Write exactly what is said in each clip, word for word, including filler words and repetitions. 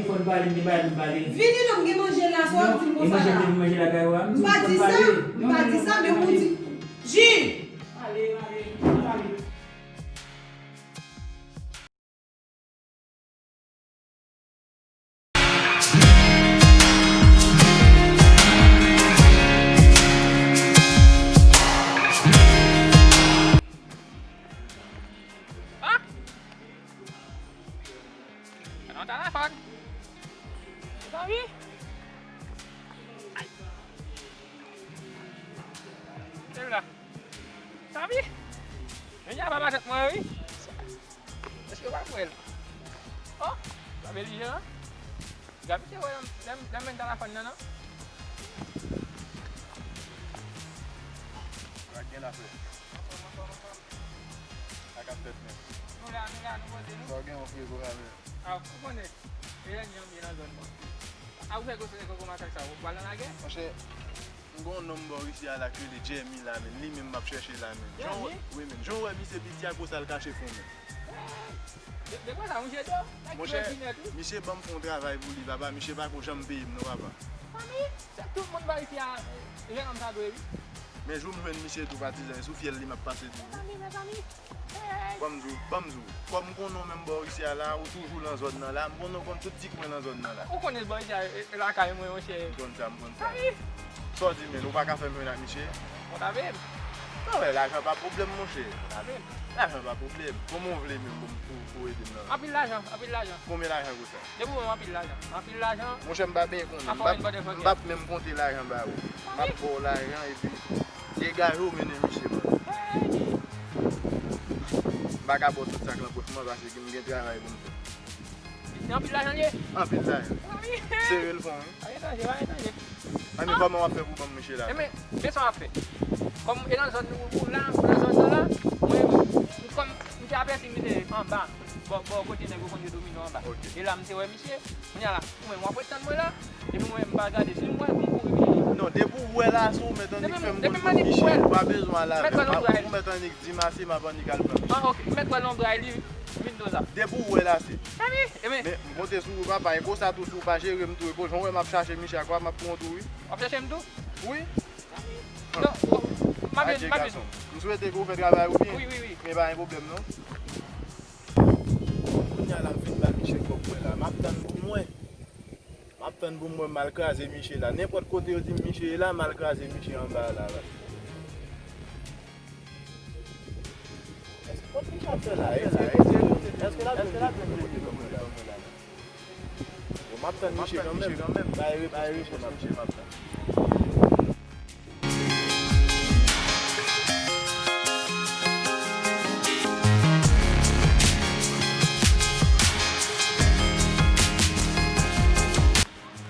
Fò n pale, m gen bagay pou m pale. Vini non, m gen manje la, sa w ap di m konsa la? E manje m te vin manje lakay ou a? M pa di sa, m pa di sa, men pou di. Ji! Ale, ale, ale. Ah! Nan telefòn. Mezanmi. Ay. Kèl la? Mezanmi. Men y a pa matant mwen wi. Èske w pa kwè l? Oh, sa belijan. Gade misye wè nan, nan, nan men telefòn nan, non? Sa gen la, frè? Anfòm, anfòm, anfòm. Sa k ap fèt menm? Nou la, nou la, nou poze nou. Sa w gen yon frego la menm? Ah, ou konnen. E lè n janbye nan zòn mwen. Ah, ou fè gwo frego kòman sa, ou pral nan lagè? Monchè, m gen yon nonm bò isi a la k rele Jeremy la menm. Li menm m ap chèche la menm. Jan w, Jeremy? Wi menm. Jan w wè misye piti a, konsa l kache fon menm. De, de konsa, misye do. Monchè, misye ban m fè yon travay pou li, papa. Misye pa ko janm peye m non, papa. Fanmi, se tout moun bò isi a, e, jennonm sa dwe, wi. Men jou m jwenn misye tou, patizan, e sou fyèl li m ap pase tou. Mezanmi, mezanmi. Hey. Ban m di w, ban m di w. Kòm m konnen w menm bò isi a la, ou toujou nan zòn nan la, m konnen w konn tout ti kwen nan zòn nan la. Ou konnen bò isi a, e, e lakay mwen, monchè. M konn sa, m konn sa. Fanmi. Sa w di menm, ou pa ka fè m jwenn ak misye? Konn avè m. Non, men lajan pa pwoblèm, monchè. Konn avè m. Lajan pa pwoblèm. Kòman w vle menm pou, pou, pou ede m nan? Anpil lajan, anpil lajan. Konbyen lajan konsa? Depi w ban m anpil lajan. Anpil lajan. Monchè, m pa byen konnen. M p ap, m p ap menm konte lajan ba ou. M ap ba w lajan epi degaje w mennen misye ban m. M pa ka ba w tout sa k nan pòch mwen paske m gen travay pou m fè. Se anpil lajan l ye? Anpil lajan. Wi. Sere l fon, wi. Pa gen danje, pa gen danje. Anben, kòman w ap fè pou ban m misye la? Enben, men sa w ap fè. Kòm e nan zòn ou, ou la, ou nan zòn nan la, mwen, m, kòm m te apèsi misye anba, bò, bò kote nèg yo konn jwe domino anba. Ok. E la, m te wè misye, kounye a la, ou menm, w ap ret tann mwen la, epi mwen, m pa gade, si m wè, pou m kouri vini. Non, depi w wè l ase, ou mèt annik fè m konn misye, ou pa bezwen al avè m. Ou mèt annik di m ase, m ap annik al pran misye. Ah, ok, m mèt wè l nan bra li, wi. Vin do sa. Depi w wè l ase. Mezanmi, enben. Men, m konte sou ou, papa, e konsa tou, si w pa jere m tou, e jan w wè m ap chache misye a, kwa m ap pran w tou, wi. W ap chache m tou? Wi. Non, m ap vin, m ap vin. M swete ke w fè travay ou byen. Wi, wi, wi. Men pa gen pwoblèm, non. Kounye a la, m fin ba misye kòb mwen la. M ap tann pou mwen. M ap tann pou m wè m al kraze misye la. Nenpòt kote yo di m misye ye la, m al kraze misye anba la, la. Èske, kot misye ap fè la? Èske, èske l ap vin kote mwen la? Bon, m ap tann misye kanmenm. Bay repons misye m ap tann.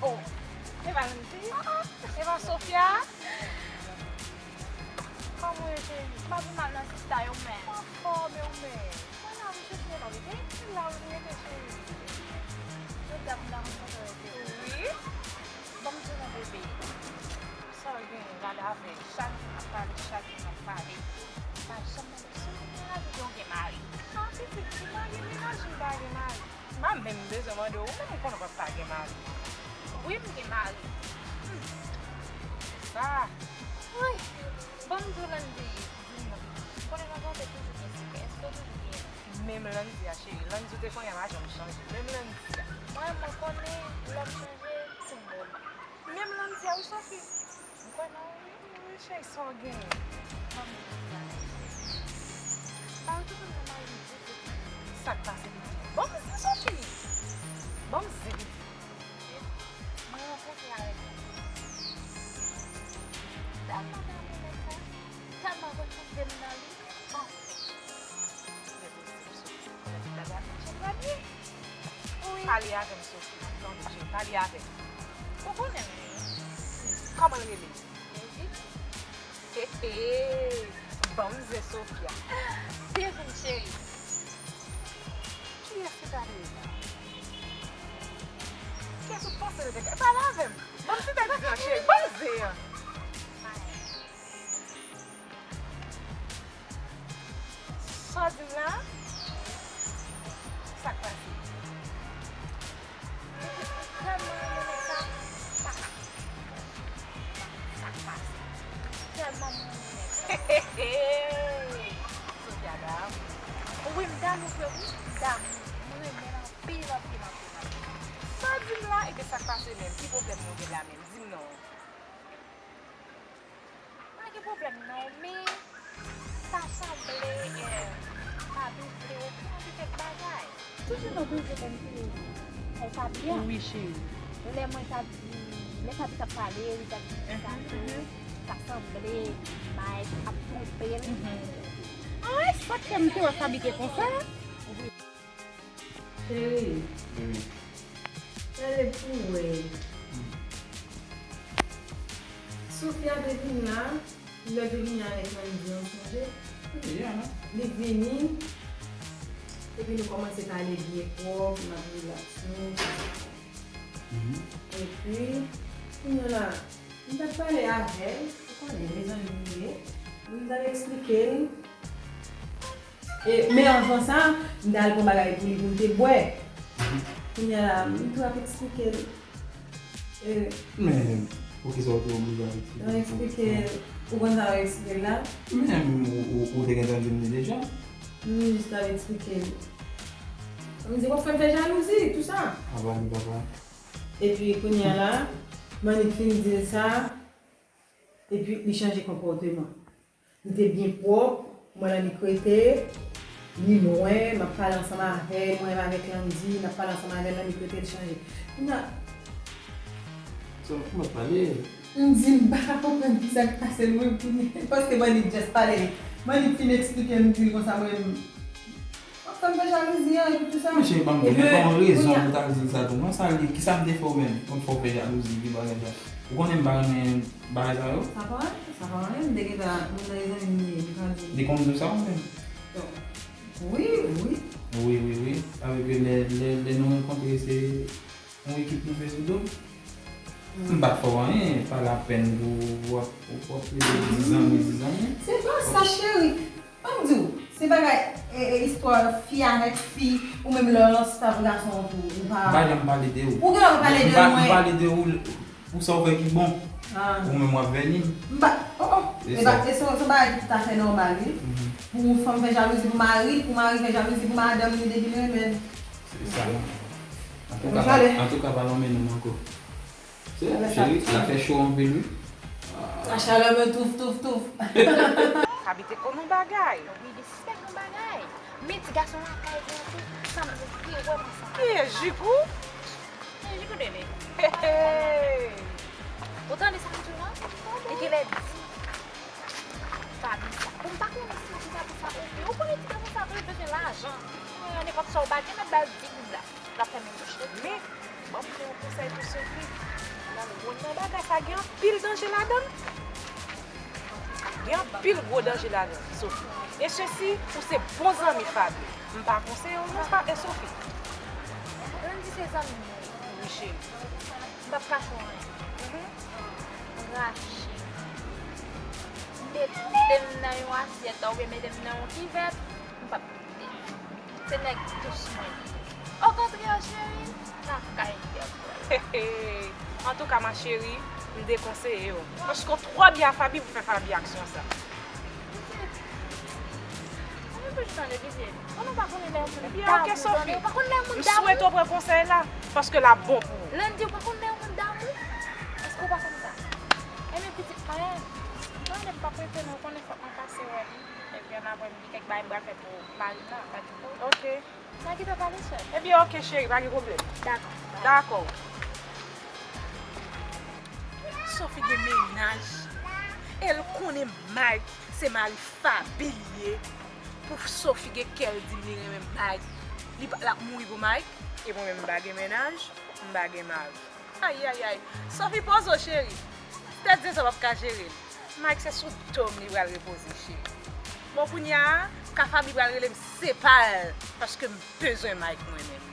Oh, e pa Landy? E pa Sofia? Kòman w ye, cheri? M pa pi mal non, sista, e w menm? M anfòm, e w menm? Mwen la wi, cheri, mwen pa rete. Ou la wi, rete, cheri. Jodi a m ta konn kontan rete. Wi. Ban m di w non, bebe. Sa w genyen, gade avè l. Chak jou n ap pale, chak jou n ap pale. M pa janm mande si w gen mari oubyen w gen mari. Ah, pitit, di m a gen mennaj, m pa gen mari. M pa menm bezwen mande w, ou menm ou konnen w pa gen mari. Wi, m gen mari. Hmm. Sa. Wi. Ban m di w, Landy, di m non. Ou konnen nan granpè toujou gen sekrè. Èske w toujou gen? Menm Landy a, cheri. Landy ou te konnen a pa janm chanje. Menm Landy a. Mwen, mwen konnen lòm chanje, se mòn. Menm Landy a, wi, Sophie. M kwè nan ou, wi. Wi, cheri, sa w genyen? Ban m di w bagay, cheri. Mari tou vin nan mari m ditou. Sa k pase, pitit? Ban m di Sophie. Ban m di, pitit. Mwen rankontre avèk yon moun. Tèlman damou nèg sa, tèlman retwouve m nan li. Bon. Lè posib, Sophie, konnen tout bagay ap mache trè byen. Wi. Pale avè m, Sophie, m ap tande, cheri, pale avè m. Ou konnen m. Kòman l rele? David. He, he. Bon, mze Sofia. Byenvini, cheri. Kiyès ki ta rele la? Kiyès ou panse l te ka? Pale avè m. Ban m ti tèt di an, cheri. Ban m zen an. Sa w di m la? Sa k pase? Ou Sa k pase menm? Ki pwoblèm nou gen la menm? Di m non. Pa gen pwoblèm non, men ta sanble, eh, Faby vle reponn kèk bagay. Toujou nan bezwen M P, eh, Faby a. Wi, cheri. Lè mwen t ap di, lè Faby t ap pale, li t ap di sa tou, ta sanble Mike ap twonpe l. Ay, sa k fè m te wè Faby te konsa? Cheri, gade pou w wè. Sofia te vin la, lè te vini avèk Landy an, sonje? Li vini, epi nou kòmanse pale byen pwòp, n ap rilaks nou. Epi, kounye a la, m t ap pale avè l, ou konnen, mezanmi m ye, m t ap eksplike l. E, men anvan sa, m t al pran bagay pou li pou m te bwè. Kounye a la, m tou ap eksplike l. E, men, poukisa w te oblije al eksplike l? Mwen eksplike l. Ou konn sa mwen eksplike l la? Men, ou, ou, ou te gentan di m li deja. M jis t ap eksplike l. M di, w ap fè m fè jalouzi, tou sa. Apa li papa. Epi, kounye a la, Manik fin di l sa. Epi, li chanje konpòteman. Li te byen pwòp, mwen Landy k rete, li lwen, m ap pale ansanm avè l, mwen menm avèk Landy, n ap pale ansanm avè l, Landy k rete, l chanje. Kounye a, sa w kòmanse pale. M di, m pa ka konprann kisa k pase l, mwen, kounye a, paske Manik just pale. Manik fin eksplike m, m di l konsa, mwen menm, w ap fè m fè jalouzi an, epi tou sa. Monchè, ban m di, men pa yon rezon pou w ta di l sa tou. Mwen, sa li, kisa m te fè w menm? Pou m fè w fè jalouzi, epi bagay sa. Ou konnen m pa renmen bagay sa yo? Sa pa anyen, sa pa anyen. M te gentan, moun nan e zanmi m ye, li grandi. Li konn di w sa ou menm? Wi, wi. Wi, wi, wi. Sa vle di lè, lè, lè nou rankontre, se yon ekip nou fè sou do m. M pa t fè w anyen, pa lapèn pou w ap, pou w ap plede di zanmi, di zanmi. Se pa sa, cheri. Ban m di w, se bagay, e, e, istwa fi avèk fi, ou menm lè w nan staff gason an tou, ou pa. M pa janm pale de ou. Ou genlè pa pale de mwen. M pale de ou, pou sa w fè ki bon. Ou menm w ap vèni m. M pa, oh, oh. E se, e se, se yon bagay ki toutafè nòmal, wi. Pou yon fanm fè jalouzi pou mari l, pou mari fè jalouzi pou madanm li depi l renmen l. Se sa. Antouka, pa, antouka, pa lonmen nou m ankò. Cheri, la fè cho anpil, wi. Lachalè mwen touf, touf, touf. Faby te konn yon bagay. Wi, li sispèk yon bagay. Men ti gason lakay li an tou, sa m te wè mwen sa. Ki e Jigou? E Jigou de li. Ou tande sa m di w lan? Li genlè di Faby sa. Bon, m pa konnen si l di Faby sa oubyen, ou konnen ti gason sa toujou bezwen lajan. Nenpòt sa ou pa gen, mèt ba l di goud la. L ap fè menm bouch li. Men, ban m fè yon konsèy pou Sophie. Nan gwo nan bagay sa, gen anpil danje ladan l. Gen anpil gwo danje ladan l, Sophie. E sesi, ou se bon zanmi Faby. M pa konseye w non, pa, e Sophie. Landy se zanmi m, wi. Wi, cheri. M p ap kache w anyen. M rache. Mete m nan yon asyèt oubyen mete m nan yon kivèt, m p ap Se nèg dous mwen ye. Okontrè, cheri, lakay m pral. Antouka, ma chérie, m dekonseye w. Paske w twò byen a Faby pou fè Faby aksyon sa. Pitit, mwen toujou tande pitit. Konnen w pa konnen lè yon moun damou, tande, w pa konn lè yon moun damou. M swete w pran konsèy la, paske l ap bon pou ou. Landy, w pa konn lè yon moun damou? Èske w pa konn sa? Enben, pitit mwen, mwen menm m p ap rete non, w konnen fòk mwen pase wè li. Epi annapre m gen kèk bagay m pral fè pou mari m nan, pa di pou. Ok. N a gentan pale, sè. Ebyen, ok, cheri, pa gen pwoblèm. Dakò. Dakò. Sophie gen mennaj. E l konnen Mike se mari Faby li ye. Pou Sophie gen kè l di m li renmen Mike. Li pa, l ap mouri pou Mike. E mwen menm, m pa gen mennaj, m pa gen mari. Ayayay. Sophie, poze w, cheri. Tèt zen sa p ap ka jere l. Mike se sou do m li pral repoze, cheri. Bon, kounye a, ka Faby pral rele m sepa l, paske m bezwen Mike mwen menm.